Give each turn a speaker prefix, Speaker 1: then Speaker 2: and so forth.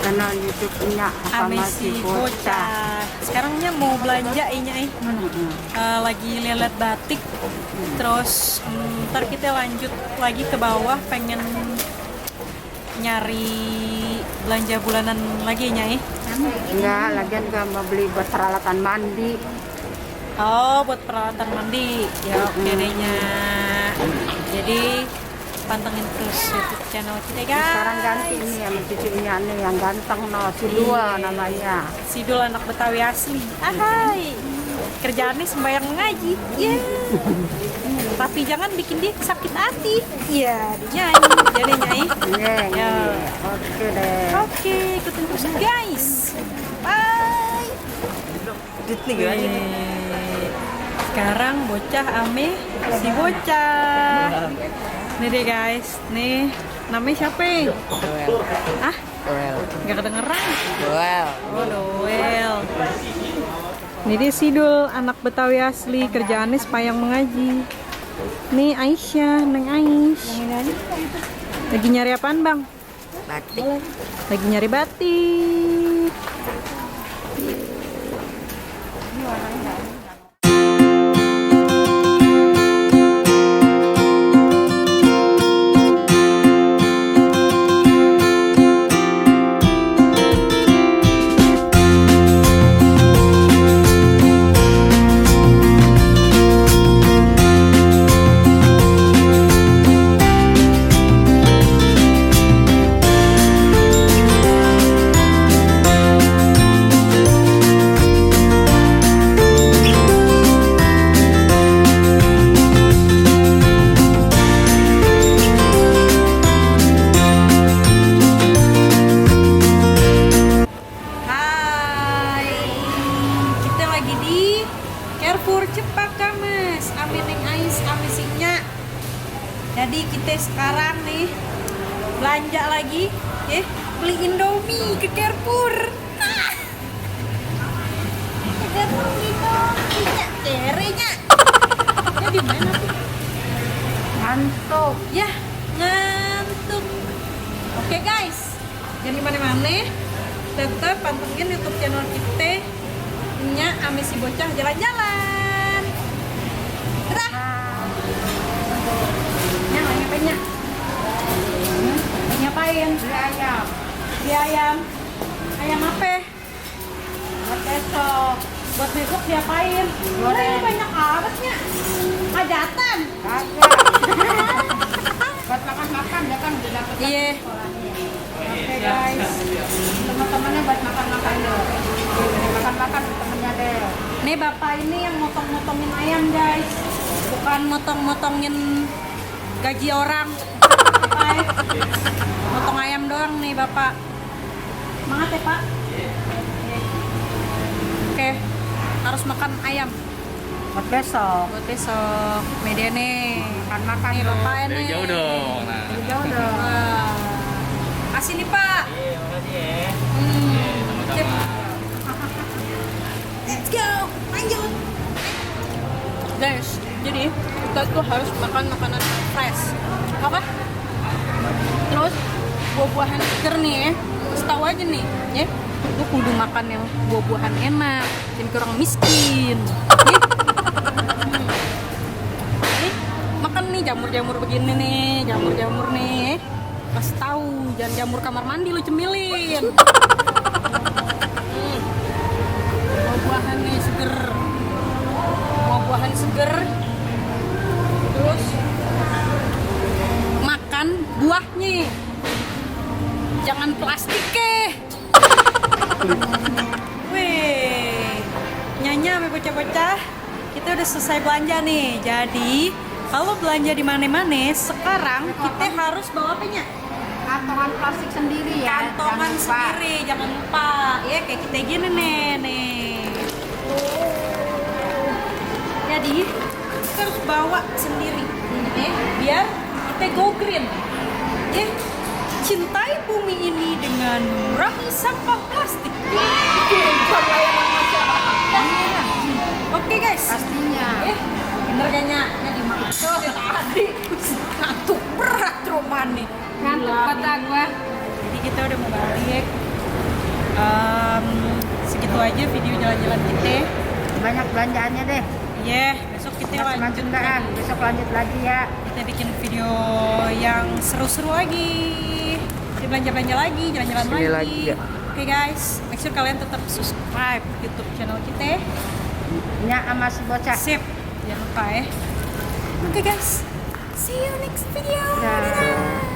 Speaker 1: Channel YouTube-nya sama si
Speaker 2: Amesi
Speaker 1: bocah.
Speaker 2: bocah. Sekarangnya mau belanja ini lagi lihat batik. Terus ntar kita lanjut lagi ke bawah pengen nyari belanja bulanan lagi Nyai.
Speaker 1: Enggak, lagian gak mau beli buat peralatan mandi.
Speaker 2: Oh, buat peralatan mandi. Ya oke deh Nya. Jadi pantengin terus YouTube channel kita guys.
Speaker 1: Sekarang ganti ini sama cucunya nih yang ganteng no, si Dua namanya.
Speaker 2: Sidul anak Betawi asli. Hai. Kerjaannya sembahyang mengaji. Yeah. Tapi jangan bikin dia sakit hati. Iya, dia nyanyi. Jadi nyanyi.
Speaker 1: Iya. Oke deh.
Speaker 2: Oke, ikutin terus guys. Bye. Sekarang bocah ame si bocah. Nih deh guys, nih namanya siapa? Ah? Gak kedengeran? Oh, Doel. Ini dia Sidul, anak Betawi asli, kerjaannya sepayang mengaji. Nih Aisyah, Neng Ais. Lagi nyari apaan bang?
Speaker 1: Batik.
Speaker 2: Lagi nyari batik. Hai, kita lagi di Carrefour Cepaka Mas, ame Neng Ais, ame Sinya. Jadi kita sekarang nih belanja lagi, beli Indomie ke Carrefour. Ke Carrefour Indomie, Nya, kerenya. Jadi mana tuh?
Speaker 1: Ngantuk.
Speaker 2: Ya, ngantuk. Oke guys, jangan dimana-mana. Tetap pantengin YouTube channel kita, Nya ame si bocah jalan-jalan. Dah. Nya mau ngapain Nya? Mau ngapain?
Speaker 1: Beli ayam.
Speaker 2: Beli ayam. Ayam apa?
Speaker 1: Buat besok.
Speaker 2: Buat besok diapain? Ini banyak amat Nya. Hajatan.
Speaker 1: Kagak. Buat makan-makan ya kan udah dapet
Speaker 2: Iya.
Speaker 1: sekolahnya.
Speaker 2: Oke guys.
Speaker 1: Teman-temannya buat makan-makan deh. Makan-makan temennya deh.
Speaker 2: Nih bapak ini yang motong-motongin ayam guys, bukan motong-motongin gaji orang. Hai. Motong ayam doang nih bapak. Semangat ya pak. Oke, harus makan ayam
Speaker 1: Buat besok.
Speaker 2: buat besok. Media nih.
Speaker 1: Makan-makan
Speaker 2: Nih bapak ini.
Speaker 3: Jauh dong. Nah.
Speaker 1: Jauh dong.
Speaker 2: Wah. Kasih nih pak.
Speaker 3: Iya, makasih ya.
Speaker 2: Sip. Let's go, lanjut. Guys, jadi kita tuh harus makan makanan fresh. Apa? Terus buah-buahan seger nih ya. Setahu aja nih, ya. Lu kudu makan yang buah-buahan enak, jangan ke orang miskin. Ya. Nih, makan nih jamur-jamur begini nih, jamur-jamur nih. Pas tahu, jangan jamur kamar mandi lu cemilin. Buah-buahan nih seger, buah-buahan seger. Terus makan buahnya, jangan plastiknya. Wih, nyanya sama bocah-bocah, kita udah selesai belanja nih. Jadi kalau belanja di mana-mana sekarang kita harus bawa apanya?
Speaker 1: Kantongan plastik sendiri ya.
Speaker 2: Kantongan sendiri, jangan lupa ya, kayak kita gini nih. Jadi kita harus bawa sendiri biar kita go green ya. Cintai bumi ini dengan mengurangi sampah plastik. Bukan layanan masyarakat. Oke guys,
Speaker 1: Pastinya.
Speaker 2: bener kayaknya dimaksud tadi ngantuk berat rumah nih.
Speaker 1: Ngantuk kata gua.
Speaker 2: Jadi kita udah mau balik. Segitu aja video jalan-jalan kita.
Speaker 1: Banyak belanjaannya deh.
Speaker 2: Besok kita lanjut
Speaker 1: Macam-macam dah. Besok lanjut lagi ya.
Speaker 2: Kita bikin video yang seru-seru lagi. Kita belanja-belanja lagi, jalan-jalan
Speaker 1: Sini
Speaker 2: lagi.
Speaker 1: lagi, ya.
Speaker 2: Oke guys, make sure kalian tetap subscribe YouTube channel kita.
Speaker 1: Nya sama si bocah.
Speaker 2: Sip, jangan lupa ya. Oke guys, see you next video.
Speaker 1: Dah.
Speaker 2: Dadah.